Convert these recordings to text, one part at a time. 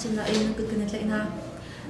chimnak in nan kut kan i tlaih hna.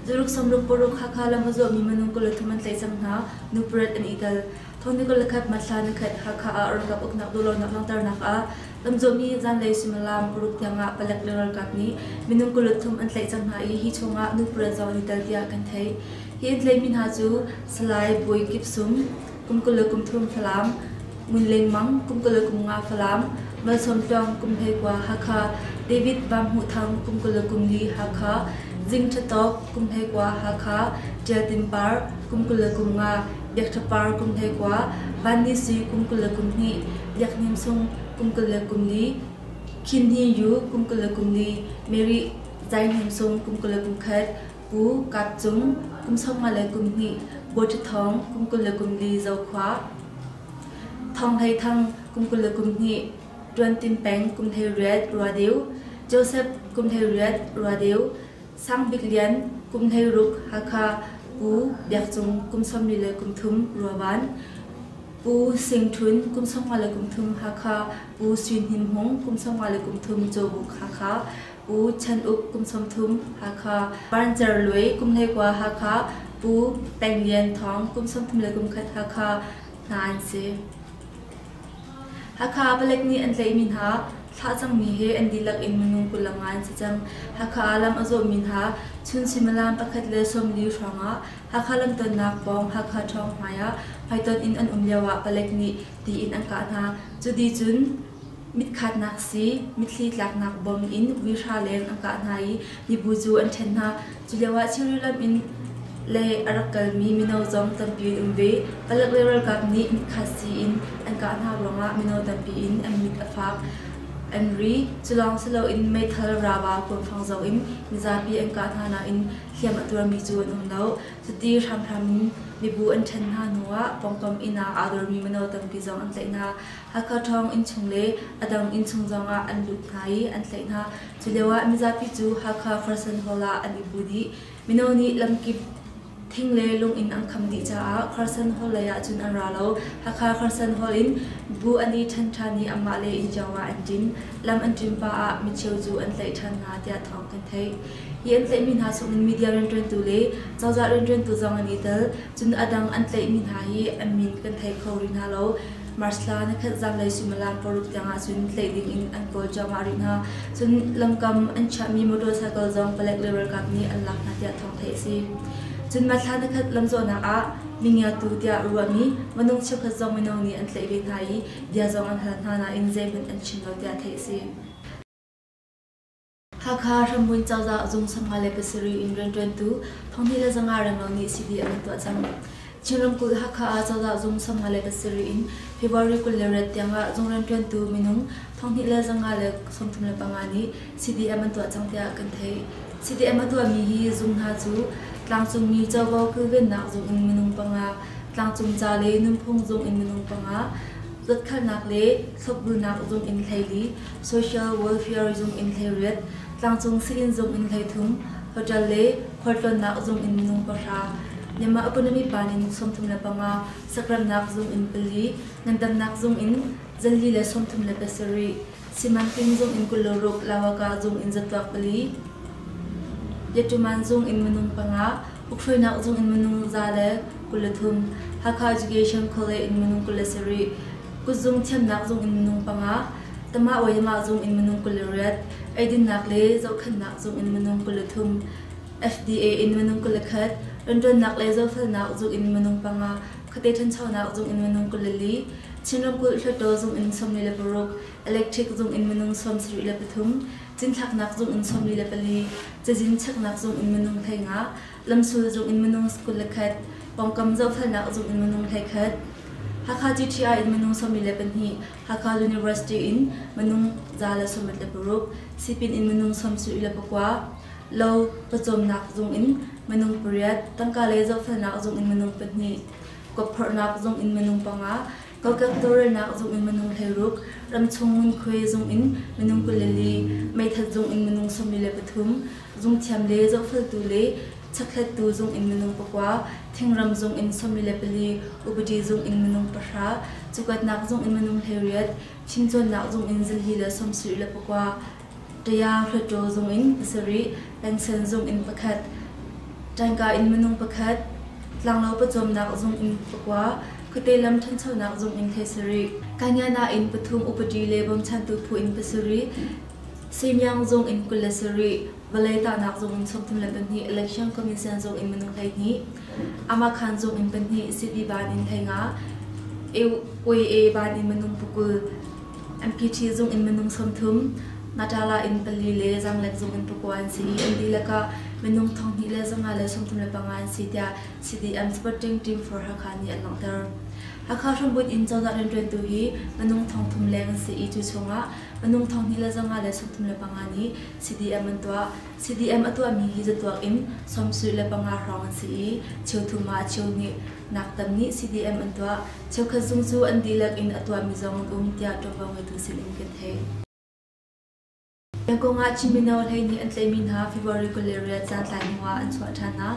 Zuruk samruk paruk Hakha lam a zawhmi minung 23 an tlaih cang hna, nu pariat an i tel. Thong ni 21 Matthla nikhat Hakha ah ralkap uknak duhlonak langhternak ah lamzawhmi zanlei suimilam paruk tiangah palek le ralkap nih minung 23 an tlaih cang hna i hi chungah nu pariat zong an i tel tiah kan theih. Hi an tlaihmi hna cu Salai Bawi Kip Sum, kum 23 Falam, Ngun Leng Mang, kum 25 Falam, Malsawm Tluang, kum 19 Hakha, David Vam Hmuh Thang, kum 24 Hakha, Zing Tha Tawk, kum 19 Hakha, Ṭial Tin Par, kum 25, Biak Tha Par, kum 19, Van Ni Sui, kum 22, Biak Hnim Sung, kum 24, Khin Hni Yu, kum 24, Mary Zai Hnem Sung, kum 21, Pu Kap Cung, kum 31, Bawi Ṭha Thawng, kum 24, Zokhua, Thawng Hlei Thang, kum 22, Ṭuan Tin Peng, kum 18, Ruadeu, Joseph, kum 18, Ruadeu, Sang Bik Lian, kum 16, Hakha, Pu Biak Cung, kum 43, Ruavan, Pu Sing Htun, kum 33, Hakha, Pu Sui Hnin Hmung, kum 33, Cawbuk, Hakha, Pu Chan Uk kum 30, Hakha, Van Cer Luai kum 19, Hakha, Pu Peng Lian Thawng kum 31, Hakha hna an si. Hakha palek nih an tlaihmi hna thlah cangmi he an dihlak in minung 25 an si cang. Hakha ah lam a zawhmi hna chun suimilam 1:40 hrawngah Hakha lamtonnak pawng Hakha ṭhawng hmai ah hmaitonh in an um lioah palek nih ti in an kah hna. Cu ti cun Mitkhatnak si, mitthli tlaknak bom in vuihra leng an kah hna i mibu cu an ṭhen hna. Cu lioah Chiri lam in le a rak kalmi mino zong tampi an um ve. Palek le ralkap nih mitkhat si in an kah hna ruangah mino tampi in an mit a fak. An ri. Cu lawng si loin meithal rava kuanfang zong in mizapi an kah hna nain hliam a tuarmi cu an um lo. Cuti hramhram in mibu an ṭhen hna hnuah pawngkam inn ah aa dormi mino tampi zong an tlaih hna. Hakha ṭhawng innchung le a dang innchung zongah an lut hna i an tlaih hna. Cu lioah mizapi cu Hakha Carson Hall ah an i bu dih. Mino nih lamkip thing le lung in an kham dih caah Carson Hall lei ah cun an ra lo. Hakha Carson Hall in bu an i ṭhen ṭhan i anmah le inn cio ah an ṭin. Lam an ṭin pah ah micheu cu an tlaih ṭhan hna tiah thawng kan theih. Hi an tlaihmi hna chungin media rianṭuantu le cozah rianṭuantu zong an i tel. Cun a dang an tlaihmi hna hi an min kan thei kho rih hna lo. March thla nikhat zanlei suimilam paruk tiang ahcun tlaih ding in an kawl cuahmah rih hna. Cun lamkam an chiahmi motorcycle zong palek le ralkap nih an lak hna tiah thawng theih a si. Cun March thla nikhat lamzawhnak ah mingiatu tiah ruahmi minung cheukhat zong mino nih an tlaih ve hna i bia zong an hal hna nain zeihmanh an chim lo tiah theih a si. Hakha hrambunh cozah zung 57 in rianṭuantu 2500 renglo nih CDM an tuah cang. Chin ramkulh Hakha ah cozah zung 57 in February 28 tiang ah zung rianṭuantu minung 2535 nih CDM an tuah cang tiah kan theih. CDM a tuahmi hi zung hna cu tlangcungmi covo kilvennak zung in minung panga, tlangcung ca le nunphung zung in minung panga, zuatkhalnak le thlopbulnak zung in 14, Social Welfare zung in 18, tlangcung sii-inn zung in 13, hotel le khualtlawnnak zung in minung pahra, Myanmar economy pan in 35, sakremnak zung in pali, ngandamnak zung in 437, simanking zung in 26, lawaka zung in zatuak pali, Yatuman zung in minung panga, ukhruainak zung in minung 123, Hakha Education College in minung 27, kutzung thiamnak zung in minung panga, Tamah Wayamah zung in minung 28, eidinnak le zohkhenhnak zung in minung 23, FDA in minung 21, rianṭuannak le zohfelnak zung in minung panga, khuate ṭhanchonak zung in minung 24, Chin ramkulh Hluttaw zung in 46, electric zung in minung 73, cinthlaknak zung in 44, cazin cheknak zung in minung 15, lamsul zung in minung 21, pawngkam zohfelnak zung in minung 21, Hakha GTI in minung 42, Hakha University in minung 166, Sipin in minung 69, lo pawcawmnak zung in minung pariat, tangka le zohfelnak zung in minung pahnih, kuapphorhnak zung in minung panga, kokek tawlrelnak zung in minung 16, ramchung ngunkhuai zung in minung 24, meithat zung in minung 43, zungthiam le zohfeltu le chakthlattu zung in minung pakua, thingram zung in 44, upadi zung in minung pahra, cukuatnak zung in minung 18, fimcawnnak zung in 429, Taya Hluttaw zung in pasarih, Pengsen zung in pakhat, Ṭaingka in minung pakhat, Tlanglo pawcawmnak zung in pakua, Khuate lam ṭhanchonak zung in 17, Kanyana in pathum upadi le bawmchantu phu in pasarih, Seimiang zung in 27, vawlei tahnak zung in 32, Election Commission zung in minung 12, Amakhan zung in pahnih, Sibi ban in 15, AWA ban in minung 20, MPT zung in minung 30, Natala in pali le Zanglek zung in pakua an si i an dihlak ah minung 2535 an si tiah CDM Supporting Team for Hakha nih an langhter. Hakha hrambunh in cozah rianṭuantu hi minung 3000 leng an si i cu chungah minung 2235 nih CDM an tuah. CDM a tuahmi hi zatuak in 75 hrawng an si i cheuthum ah cheu hnih nak tam nih CDM an tuah. Cheukhat zung cu an dihlak in a tuahmi zong an um tiah ṭuanvo ngeitu sinin kan theih. Yangon ah Chin mino 12 an tlaihmi hna February 28 caantlai hnu ah an chuah ṭhan hna.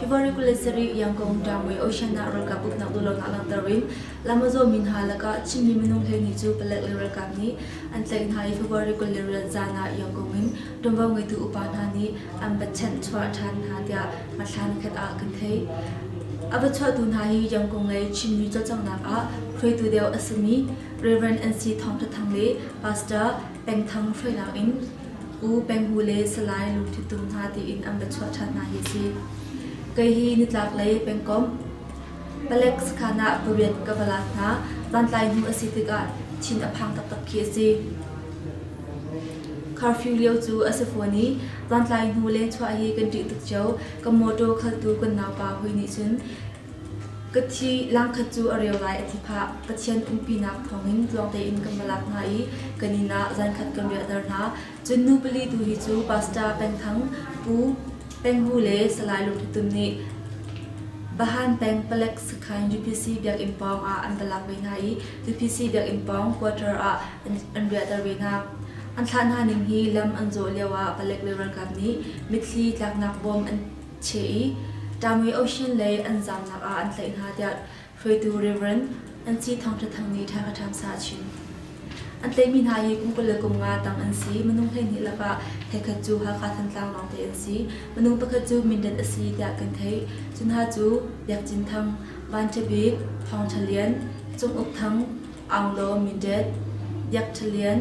February 27 Yangon Dangmui Ocean ah ralkap uknak duhlonak langhter in lam a zawmi hna lakah Chinmi minung 12 cu palek le ralkap nih an tlaih hna i February 28 zan ah Yangon in ṭuanvo ngeitu upa hna nih an va chanhchuah ṭhan hna tiah hmathla nikhat ah kan theih. A va chuahtu hna hi Yangon lei Chinmi cawlcanghnak ah hruaitu deuh a simi Rev. N.C. Thawng Ṭha Thang le Pastor Peng Thang hruainak in U Peng Hu le Salai Lungthli Tum hna tiin an va chuah ṭhan hna hi a si. Kei hi nitlak lei pengkomh Palek sakhan ah pariat ka va lak hna. Zantlai hnu a si tikah thin a phang taktak khi a si. Curfew lio cu a si fawn i zantlai hnu lengchuah hi kan ṭih tuk cio. Ka mawṭaw khaltu kan naupa hui nih cun ka thi langkhat cu a reu lai a ti phah. Pathian umpinak thawngin tluang tein kan va lak hna i kan inn ah zankhat kan riahter hna. Cun nu pali tu hi cu Pastor Peng Thang, Pu Peng Hu le Salai Lungthli Tum nih Bahan peng palek sakhan UPC biakinn pawng ah an va lak ve hna i UPC biakinn pawng quarter ah an riahter ve hna. An thlah hna ning hi lam an zawh lio ah palek le ralkap nih mitthli tlaknak bom an cheh i Tamui Ocean lei an zamnak ah an tlaih hna tiah hruaitu Rev. N.C. Thawng Ṭha Thang nih Ṭha Ṭham sa a chim. An tlaihmi hna hi kum 25 tang an si. Minung 12 lakah theikhat cu Hakha Thantlang lawngte an si. Minung pakhat cu Mindat a si tiah kan theih. Cu hna cu Biak Cin Thang, Van Ṭha Bik, Thawng Ṭha Lian, Cung Uk Thang, Aung Law Mindat, Biak Ṭha Lian,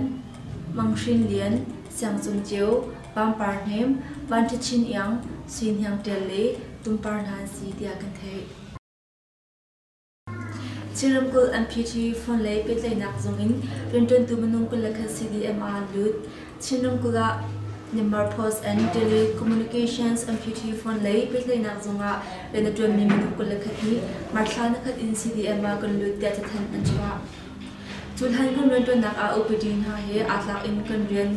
Mang Hrin Lian, Siang Cung Ceu, Pam Par Hnem, Van Ṭha Chin Iang, Sui Hniang Ṭial le Tum Par hna an si tiah kan theih. Chin ramkulh MPT phone lei pehtlaihnak zung in rianṭuantu minung 21 CDM ah an lut. Chin ramkulh ah Myanmar Post and Telecommunications MPT phone lei pehtlaihnak zung ah rian a ṭuanmi minung 21 nih March thla nikhat in CDM ah kan lut tiah cathanh an chuah. Cu hlan kan rianṭuannak ah upadi hna he aa tlak in kan rian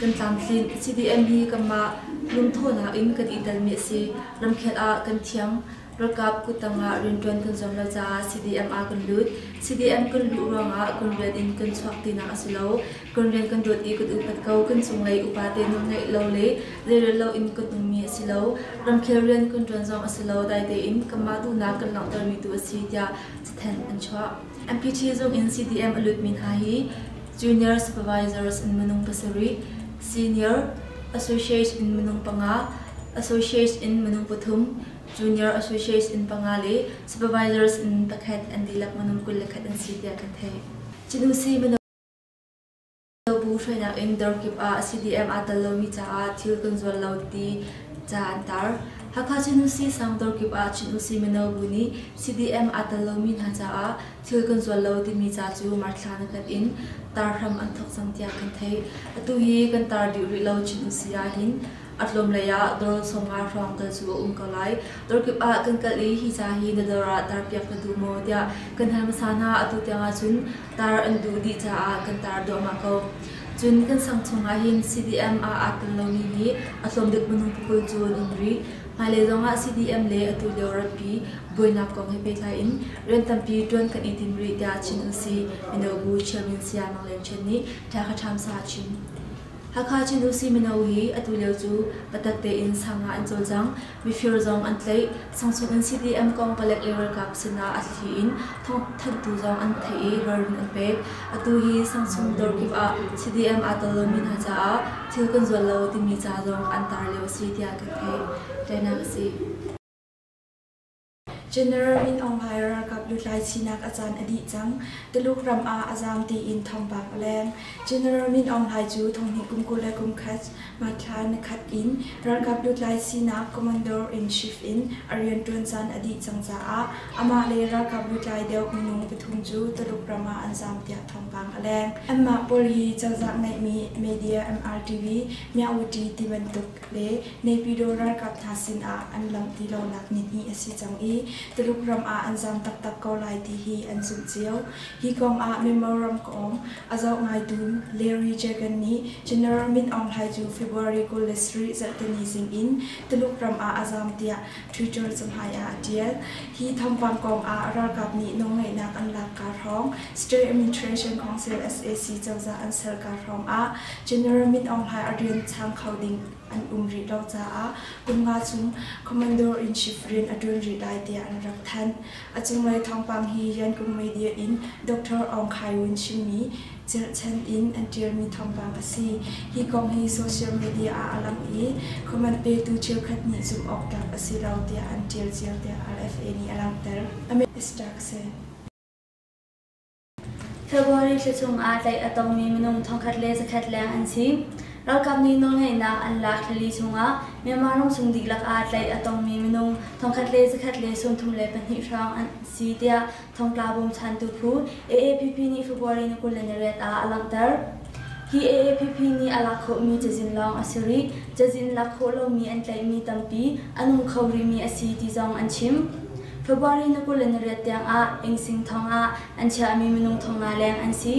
kan tlamtlinh. CDM hi kanmah lungthawhnak in kan i telmi a si. Ramkhel ah kan thiang. Ralkap kuttang ah rianṭuan kan zuam lo caah CDM ah kan lut. CDM kan luh ruangah kan rian in kan chuak tinak a si lo. Kan rian kan dawt i kan upat ko. Kan cunglei upate nawlngeih lo le zeirel lo in kan ummi a si lo. Ramkhel rian kan ṭuan zong a si lo. Dai tein kanmah duhnak kan langhtermi tu a si tiah cathanh an chuah. MPT zung in CDM a lutmi hna hi Junior Supervisors in minung pasarih, Senior Associates in minung panga, Associates in minung pathum, Junior Associates in panga le Supervisors in pakhat an dihlak minung 21 an si tiah kan theih. Cinusi mino bu hruainak in dawr kip ah CDM aa tel lomi caah thil kan zual lo ti ca an tar. Hakha Cinusi sang dawr kip ah Cinusi mino bu nih CDM aa tel lomi hna caah thil kan zual lo timi ca cu March thla nikhat in tar hram an thawk cang tiah kan theih. Atu hi kan tar dih rih lo Cinusi ahhin A tlawm lei ah dawr 50 hrawng tal cu a um ko lai. Dawr kip ah kan kal i hi ca hi na dawr ah tarpiak na duh maw tiah kan hal hmasa hna. Atu tiang ahcun tar an duh dih caah kan tar duahmah ko. Cun kan sang chung ahhin CDM ah aa tel lomi hi a tlawm bik minung pakul cu an um rih. Hmailei zong ah CDM le atu lio rampi buainak kong he pehtlai in rian tampi ṭuan kan i tim rih tiah Chin Usi mino bu chairman Saya Mang Lian Chen nih Ṭha Kha Ṭham Sa a chim. Hakha Chin Usi mino hi atu lio cu biatak tein sang ah an cawlcang. Mifir zong an tlaih. Sangchung in CDM kong palek le ralkap sinah a thli in thawngthanhtu zong an theih i ralrin an pek. Atu hi sangchung dawr kip ah CDM aa tel lomi hna caah thil kan zual lo timi ca zong an tar lio a si tiah kan theih. Tainak a si. General Min Aung Hlaing ralkap lutlai sinak a caan a dih cang. Tuluk ram ah a zaam tiin thawngpang a leng. General Min Aung Hlaing cu thonghnih kum 21 March thla nikhat in ralkap lutlai sinak Commander-in-Chief in a rianṭuan caan a dih cang caah amah le ralkap lutlai deuh minung pathum cu Tuluk ram ah an zaam tiah thawngpang a leng. Anmah pawl hi cozah ngeihmi media MRTV, Myawaddy tibantuk le Naypyidaw ralkap hna sin ah an lamh ti lonak nihnih a si cang i Tuluk ram ah an zam taktak ko lai ti hi an zumh cio. Hi kong ah memoram kong a zoh ngaitu Larry Jagan nih General Min Aung Hlaing cu February 27 zarhteni zing in Tuluk ram ah a zam tiah Twitter cahmai ah a tial. Hi thawngpang kong ah ralkap nih nawlngeihnak an lak ka hrawng State Administration Council SAC cozah an ser ka hrawng ah General Min Aung Hlaing a rian chang kho ding an um rih lo caah kum nga chung Commander-in-Chief rian a ṭuan rih lai tiah an rak thanh. A cunglei thawngpang hi Yangon Media in Dr. Aung Khai Win chimmi cherhchan in an ṭialmi thawngpang a si. Hi kong hi social media ah a lang i comment petu cheukhat nih zumh awk tlak a si lo tiah an ṭial cio tiah RFA nih a langhter. Seh. February thla chungah tlaih a tongmi minung 1100 leng an si. Ralkap nih nawlngeihnak an lak thlali chungah Myanmar ramchung dihlak ah tlaih a tongmi minung 1134 hrawng an si tiah thongtla bawmchantu phu AAPP nih February ni 28 ah a langhter. Hi AAPP nih a lak khawhmi cazin lawng a si rih. Cazin lak khawh lomi an tlaihmi tampi a nung kho rihmi a si ti zong an chim. February ni 28 tiang ah Ingsing thong ah an chiahmi minung 500 leng an si.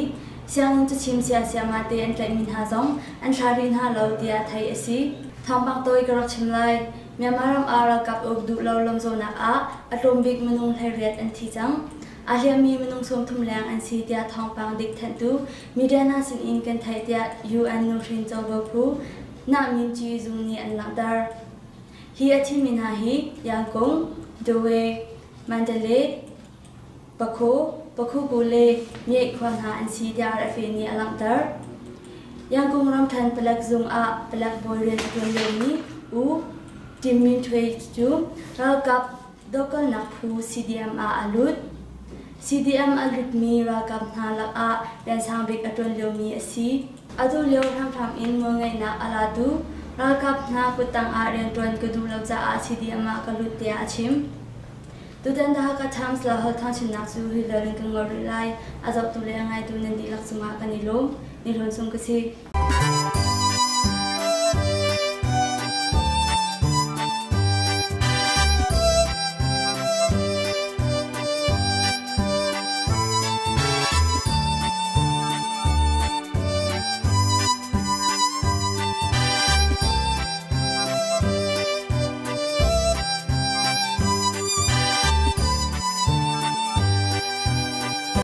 Sianginn cachim siasiama te an tlaihmi hna zong an thla rih hna lo tiah theih a si. Thawngpang tawi ka rak chim lai. Myanmar ram ah ralkap uk duh lo lamzawhnak ah a tlawm bik minung 18 an thi cang. Aa hliammi minung 30 leng an si tiah thawngpang dik thanhtu media hna sinin kan theih tiah UN nuhrin covo phu Nah Min Kyi zung nih an langhter. Hi a thimi hna hi Yangkung, Dawei, Mandalay, Pakho, Pakhuku le Myeik khua hna an si tiah RFA nih a langhter. Yangkung ramṭhen palek zung ah palek bawi rian a ṭuan liomi U Tim Min Htwe cu ralkap dokalnak phu CDM ah a lut. CDM a lutmi ralkap hna lakah rian sang bik a ṭuan liomi a si. Atu lio hramhram in nawlngeihnak a latu ralkap hna kuttang ah rianṭuan ka duh lo caah CDM ah ka lut tiah a chim. Tutan The Hakha Times le holh thangchinnak cu hi lio in kan ngol rih lai. A zohtu le a ngaitu nan dihlak cungah kan i lawm. Ni hlawn sung ka si.